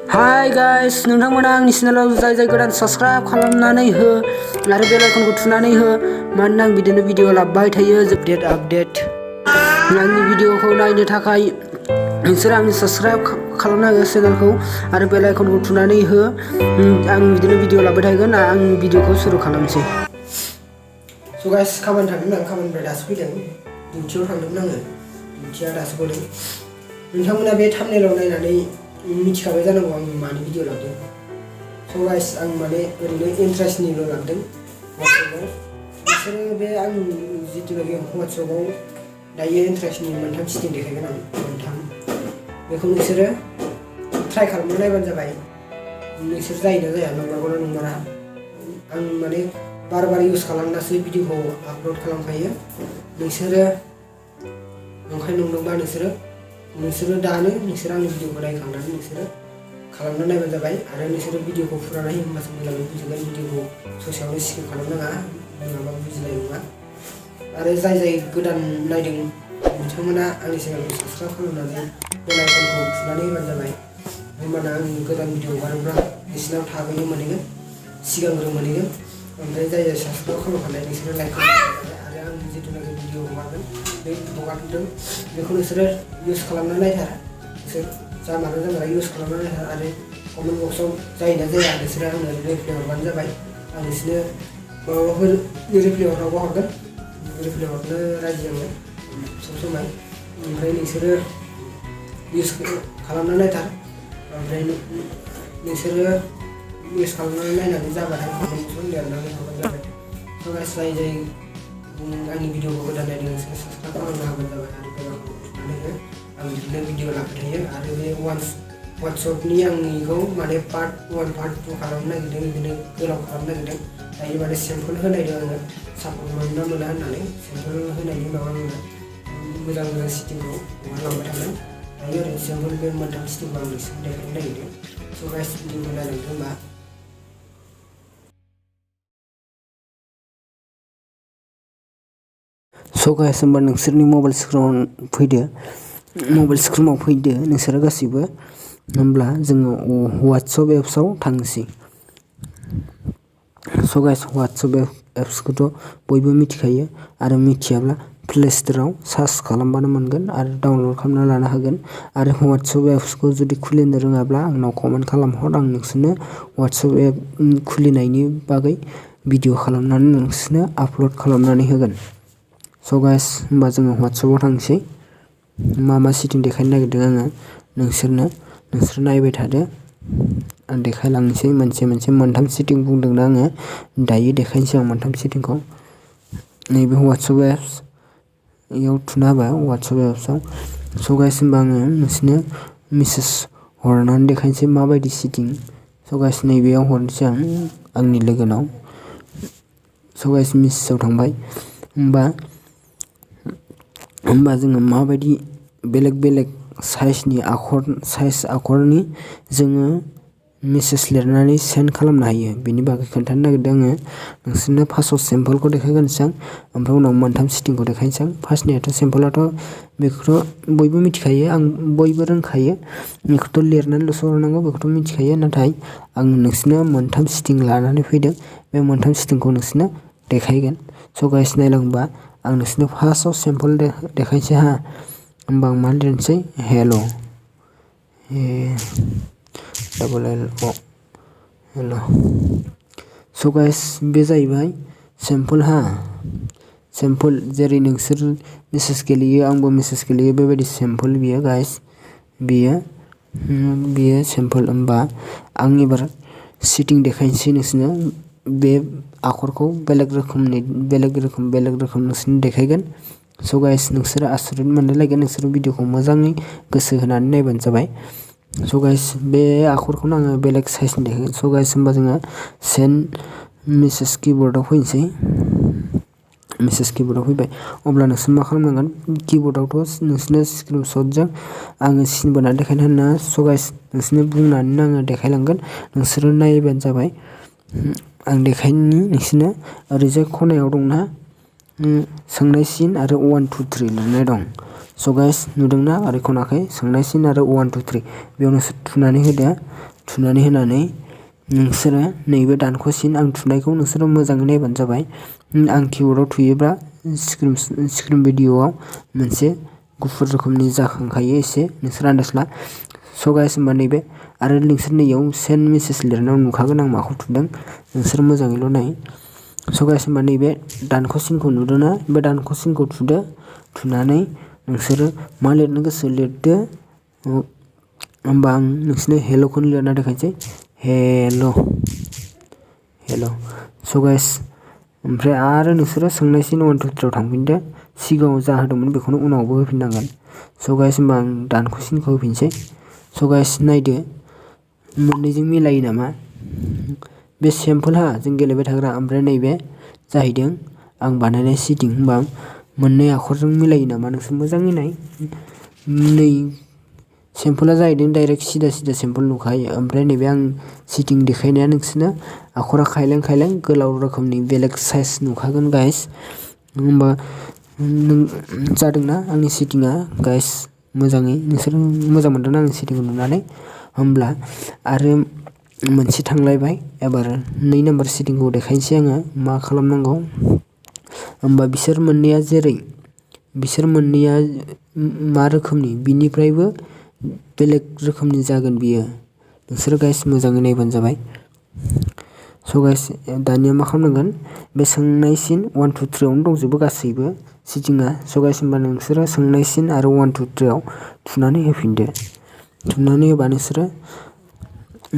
Hi guys, नोंथांमोना आंनि चेनेलाव जाय गोदान सब्सक्राइब खालामनानै हो आरो बेल आइकनखौ थुनानै हो मानोना आं बिदिनो भिडिअ लाबोबाय थायो आपडेट आंनि भिडिअखौ नायनो थाखाय नोंसोर आंनि सब्सक्राइब खालामना हो चेनेलखौ आरो बेल आइकनखौ थुनानै हो आं बिदिनो भिडिअ लाबोबाय थागोन आं भिडिअखौ सुरु खालामसै So guys खामानि थांदों आं खामानिनिफ्राय दासो फैदों डिउटियाव थांदोंमोन आङो डिउटिया दासो गदों नोंथांमोना बे थाम्बनेलाव नायनानै मिथिखाबाय जानांगौ आं मानि भिडिअ लाबोदों So guys आं माने ओरैनो इन्ट्रेस्टनिल' लाबोदों WhatsAppआव बिसोरो बे आं जितुनाखि WhatsAppआव दायो इन्ट्रेस्टनि मोनथाम सिटिं देखायगोन आं मोनथाम बेखौ नोंसोरो ट्राइ खालामना नायबानो जाबाय नोंसोर जायोना जाया नंमारगौना नंमारा आं माने बार इउज खालामनासो भिडिअखौ आपल'ड खालामखायो नोंसोरो नंखाय नंदोंबा नोंसोरो दानो नोंसोर आंनि भिडिअखौ नायखांनानै नोंसोरो खालामना नायबानो जाबाय आरो नोंसोरो भिडिअखौ फुरा नायो होमबासो मोजाङै बुजिगोन भिडिअखौ ससेयावनो स्किप खालामनाङा नङाबा बुजिनाय नङा आरो जाय गोदान नायदों बिथांमोना आंनि चेनेलखौ साबस्क्राइब खालामनानै बेल आइकनखौ थुनानै होबानो जाबाय होमबाना आं गोदान भिडिअ हगारोब्ला बिसोरनाव थाबैनो मोनहैगोन सिगांग्रो मोनहैगोन ओमफ्राय जाय साबस्क्राइब खालामखानाय बिसोरो लाइक खालामखानाय आरो आं जितुनाखि भिडिअ हगारगोन बे हगारदों बेखौ नोंसोरो इउज खालामना नायथार नोंसोर जामारा इउज खालामना नायथार आरो कमेन्ट बक्सआव जायोना जाया नोंसोरो आंनो रिप्लाइ हरबानो जाबाय आं नोंसोरनो माबाफोर रिप्लाइ हरनांगौ हरगोन रिप्लाइ हरनो राजि आङो सब समाय ओमफ्राय नोंसोरो इउज खालामना नायथार ओमफ्राय नोंसोरो इउज खालामनानै नायनानै जाबाथाय कमेन्ट बक्सआव लिरनानै हरबानो जाबाय So guys जाय आंनि भिडिअखौ गोदान नायदों नोंसोर साबस्क्राइब खालामना होबानो जाबाय आरो बेलखौ थुनानै हो आं बिदिनो भिडिअ लाबोबाय थायो आरो बे WhatsAppनि आंनिखौ माने पार्ट 1 पार्ट 2 खालामनो नागिरदों बिदिनो गोलाव खालामनो नागिरदों दायो माने सेम्पोल होनायदों आङो सापर्ट मोनोना मोना होननानै सेम्पोल होनायनि उनाव आङो मोजां सिटिंखौ हगारलांबाय थागोन दायो ओरैनो सेम्पोल बे मोनथाम सिटिंखौ आं नोंसोरनो देखायनो नागिरदों So guys भिडिअखौ नायलांदो होमबा So guys होमबा नोंसोरनि मबाइल स्क्रिनाव फैदो नोंसोरो गासैबो होमब्ला जोङो WhatsApp एप्सआव थांसै So guys WhatsApp एप्सखौथ' बयबो मिथिखायो आरो मिथियाब्ला प्ले स्ट'राव सार्च खालामबानो मोनगोन आरो डाउनल'ड खालामना लानो हागोन आरो WhatsApp एप्सखौ जुदि खुलिनो रोङाब्ला आंनाव कमेन्ट खालामहर आं नोंसोरनो WhatsApp एप खुलिनायनि बागै भिडिअ खालामनानै नोंसोरनो आपल'ड खालामनानै होगोन So guys होमबा जोङो WhatsAppआव थांसै मा सिटिं देखायनो नागिरदों आङो नोंसोर नायबाय थादो आं देखायलांनोसै मोनसे मोनथाम सिटिं बुंदोंना आङो दायो देखायनोसै आं मोनथाम सिटिंखौ नैबे WhatsApp एप्स इयाव थुना होबा WhatsApp एप्सआव So guys होमबा आङो नोंसोरनो मेसेज हरनानै देखायनोसै माबायदि सिटिं So guys नैबेयाव हरनोसै आं आंनि लोगोनाव So guys मेसेजाव थांबाय होमबा जोङो माबायदि बेलेग साइज आखरनि जोङो मेसेज लिरनानै सेन्ड खालामनो हायो बेनि बागै खोन्थानो नागिरदों आङो नोंसोरनो फार्स्टआव सेम्पोलखौ देखायग्रोनोसै आं ओमफ्राय उनाव मोनथाम सिटिंखौ देखायनोसै आं फार्स्टनियाथ' सेम्पोलाथ' बेखौथ' बयबो मिथिखायो आं बयबो रोंखायो बेखौथ' लिरनानैल'सो हरनांगौ बेखौथ' मिथिखायो नाथाय आं नोंसोरनो मोनथाम सिटिं लानानै फैदों बे मोनथाम सिटिंखौ नोंसोरनो देखायगोन So guys नायलांबा आं नोंसोरनो फार्स्टआव सेम्पोल देखायनोसै होमबा आं मा लिरनोसै हेल' हेल' So guys बे जाहैबाय सेम्पोल जेरै नोंसोर मेसेज गेलेयो आंबो मेसेज गेलेयो बेबायदि सेम्पोल बियो गाइस बियो सेम्पोल होमबा आं एबार सिटिं देखायनोसै नोंसोरनो बे आखरखौ बेलेग रोखोम नोंसोरनो देखायगोन So guys नोंसोरो आसरित मोनलायगोन नोंसोर भिडिअखौ मोजाङै गोसो होनानै नायबानो जाबाय So guys बे आखरखौनो आङो बेलेग साइजनि देखायगोन So guys होमबा जोङो सेन्ड मेसेज किबर्डआव फैनोसै मेसेज किबर्डआव फैबाय अब्ला नोंसोर मा खालामनांगोन किबर्डआवथ' नोंसोरनो स्क्रिनशटजों आङो सिन बोनानै देखायनो होना So guys नोंसोरनो बुंनानै आङो देखायलांगोन नोंसोरो नायबानो जाबाय आं देखायनि नोंसोरनो ओरैजाय खनायाव दंना सोंनाय सिन आरो 1 2 3 लिरनाय दं स' गाइस नुदोंना ओरै खनाखै सोंनाय सिन आरो 1 2 3 बेयाव नोंसोर थुनानै होदो। थुनानै होनानै नोंसोरो नैबे दानख'सिन आं थुनायखौ नोंसोरो मोजाङै नायबानो जाबाय। आं किबर्डआव थुयोब्ला स्क्रिन भिडिअ'आव मोनसे गुफुर रोखोमनि जाखांखायो एसे नोंसोर आन्दाज ला। स' गाइस होमबा नैबे आरो नोंसोर नैयाव सेन्ड मेसेज लिरनायाव नुखागोन आं माखौ थुदों नोंसोर मोजाङैल' नाय। स' गाइस होमबा नैबे दानख'सिनखौ नुदोंना बे दानख'सिनखौ थुदो। थुनानै नोंसोरो मा लिरनो गोसो लिरदो। होमबा आं नोंसोरनो हेल'खौनो लिरना देखायनोसै हेल'। स' गाइस ओमफ्राय आरो नोंसोरो सोंनायसिन 1 2 3 आव थांफिनदो। सिगाङाव जा होदोंमोन बेखौनो उनावबो होफिननांगोन। स' गाइस होमबा आं दानख'सिनखौ होफिनसै। स' गाइस नायदो मोननैजों मिलायो नामा? बे सिम्पोलहा जों गेलेबाय थाग्रा ओमफ्राय नैबे जाहैदों आं बानायनाय सेटिं। होमबा मोननै आखरजों मिलायो नामा नोंसोर मोजाङै नाय। नै सिम्पोलआ जाहैदों डाइरेक्ट सिदा सिम्पोल नुखायो ओमफ्राय नैबे आं सेटिं देखायनाया नोंसोरनो आखरा खायलें खायलें गोलाव रोखोमनि बेलेग साइज नुखागोन गाइस। होमबा जादोंना आंनि सेटिंआ गाइस मोजाङै नोंसोर मोजां मोनदोंना आंनि सेटिंखौ नुनानै? होमब्ला आरो मोनसे थांलायबाय एबार 2 नाम्बार सेटिंखौ देखायनोसै आङो मा खालामनांगौ। होमबा बिसोर मोननैया मा रोखोमनि बिनिफ्रायबो बेलेग रोखोमनि जागोन बियो नोंसोरो गाइस मोजाङै नायबानो जाबाय। स' गाइस दानिया मा खालामनांगोन बे सोंनायसिन 1 2 3 आवनो दंजोबो गासैबो सेटिंआ। स' गाइस होमबा नोंसोरो सोंनायसिन आरो 1 2 3 आव थुनानै होफिनदो। थुनानै होबा नोंसोरो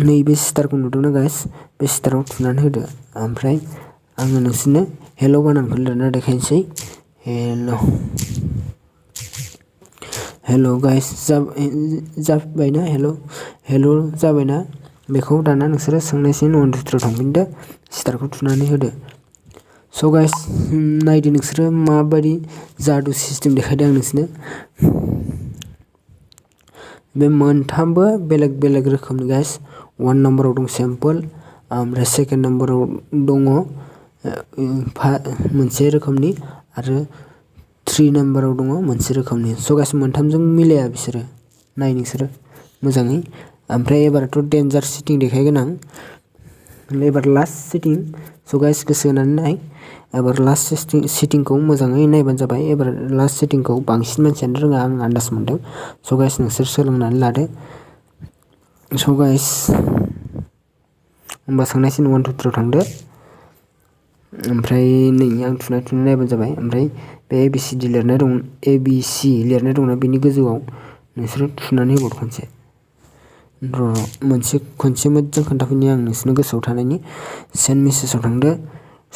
नैबे स्टारखौ नुदोंना गाइस बे स्टाराव थुनानै होदो। ओमफ्राय आङो नोंसोरनो हेल' बानानखौ लिरना देखायनोसै हेल' गाइस जाबायना हेल' जाबायना बेखौ दाना नोंसोरो सोंनायसिन 1 2 3 आव थांफिनदो स्टारखौ थुनानै होदो। स' गाइस नायदो नोंसोरो माबायदि जादु सिस्टेम देखायदों आं नोंसोरनो। बे मोनथामबो बेलेग बेलेग रोखोमनि गाइस 1 नाम्बाराव दं सिम्पोल ओमफ्राय 2nd नाम्बाराव दङ मोनसे रोखोमनि आरो 3 नाम्बाराव दङ मोनसे रोखोमनि। स' गाइस मोनथामजों मिलाया बिसोरो नाय नोंसोरो मोजाङै। ओमफ्राय एबारथ' डेन्जार सेटिं देखायगोन आं एबार लास्ट सेटिं। स' गाइस गोसो होनानै नाय एबार लास्ट सेटिंखौ मोजाङै नायबानो जाबाय। एबार लास्ट सेटिंखौ बांसिन मानसियानो रोङा आं आन्दाज मोनदों। स' गाइस नोंसोर सोलोंनानै लादो। स' गाइस होमबा सोंनायसिन 1 2 3 आव थांदो। ओमफ्राय नै आं थुनानै नायबानो जाबाय। ओमफ्राय बे ABCD लिरनाय दंना बेनि गोजौआव नोंसोरो थुनानै होबाव खनसे। खनसे मोजां खोन्थाफिननि आं नोंसोरनो गोसोआव थानायनि। सेन्ड मेसेजाव थांदो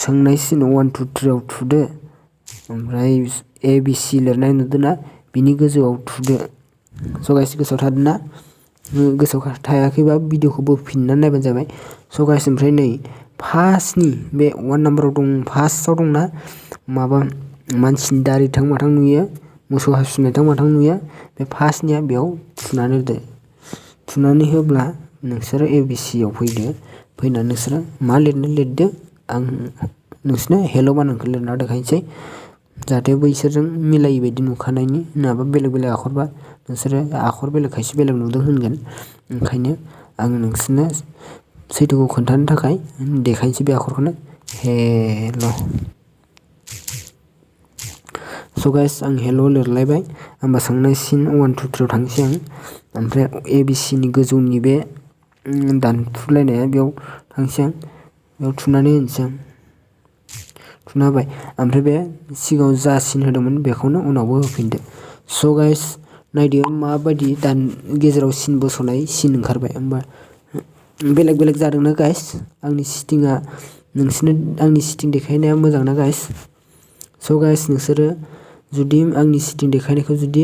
सोंनायसिन 1 2 3 आव थुदो। ओमफ्राय ABC लिरनाय नुदोंना बिनि गोजौआव थुदो। स' गाइस गोसोआव थादोंना? गोसोआव थायाखैबा भिडिअ'खौ बोफिननानै नायबानो जाबाय। स' गाइस ओमफ्राय नै फार्स्टनि बे 1 नाम्बाराव फार्स्टआव दंना माबा मानसिनि दारि थां माथां नुयो मोसौ हासुनाय थां माथां नुयो बे फार्स्टनिया बेयाव थुनानै होदो। थुनानै होब्ला नोंसोरो ABCआव फैदो। फैनानै नोंसोरो मा लिरनो लिरदो। आं नोंसोरनो हेल' बानानखौ लिरना देखायनोसै जाहाथे बैसोरजों मिलायै बायदि नुखानायनि। नङाबा बेलेग बेलेग आखरबा नोंसोरो आखर बेलेग खायसे बेलेग नुदों होनगोन। ओंखायनो आङो नोंसोरनो सैथोखौ खोन्थानो थाखाय देखायनोसै बे आखरखौनो हेल'। स' गाइस आं हेल' लिरलायबाय। होमबा सोंनायसिन 1 2 3 आव थांसै आं। ओमफ्राय ABCनि गोजौनि बे दानफ्रुलायनाया बेयाव थांसै आं। बेयाव थुनानै होनोसै आं। थुना होबाय ओमफ्राय बे सिगाङाव जा सिन होदोंमोन बेखौनो उनावबो होफिनदो। स' गाइस नायदो माबायदि गेजेराव सिन बस'नाय सिन ओंखारबाय। होमबा बेलेग बेलेग जादोंना गाइस आंनि सेटिंआ नोंसोरनो आंनि सेटिं देखायनाया मोजां ना गाइस? स' गाइस नोंसोरो जुदि आंनि सेटिं देखायनायखौ जुदि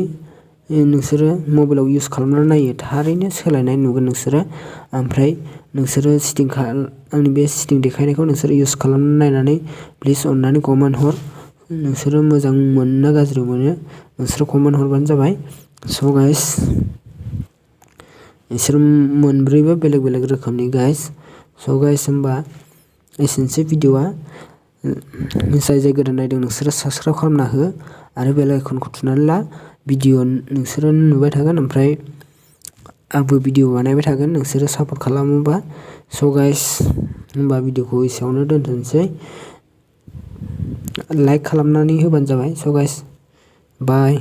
नोंसोरो मबाइलाव इउज खालामनानै नायो थारैनो सोलायनाय नुगोन नोंसोरो। ओमफ्राय नोंसोरो आंनि बे सेटिं देखायनायखौ नोंसोरो इउज खालामनानै नायनानै प्लिज अननानै कमेन्ट हर। नोंसोरो मोजां मोनो ना गाज्रि मोनो नोंसोरो कमेन्ट हरबानो जाबाय। स' गाइस बिसोर मोनब्रैबो बेलेग बेलेग रोखोमनि गाइस। स' गाइस होमबा एसेनोसै भिडिअ'आ। जाय गोदान नायदों नोंसोरो साबस्क्राइब खालामना हो आरो बेल आइकनखौ थुनानै ला। भिडिअ नोंसोरो नुबाय थागोन ओमफ्राय आंबो भिडिअ बानायबाय थागोन नोंसोरो सापर्ट खालामोबा। स' गाइस होमबा भिडिअखौ एसेयावनो दोनथ'नोसै। लाइक खालामनानै होबानो जाबाय। स' गाइस बाय।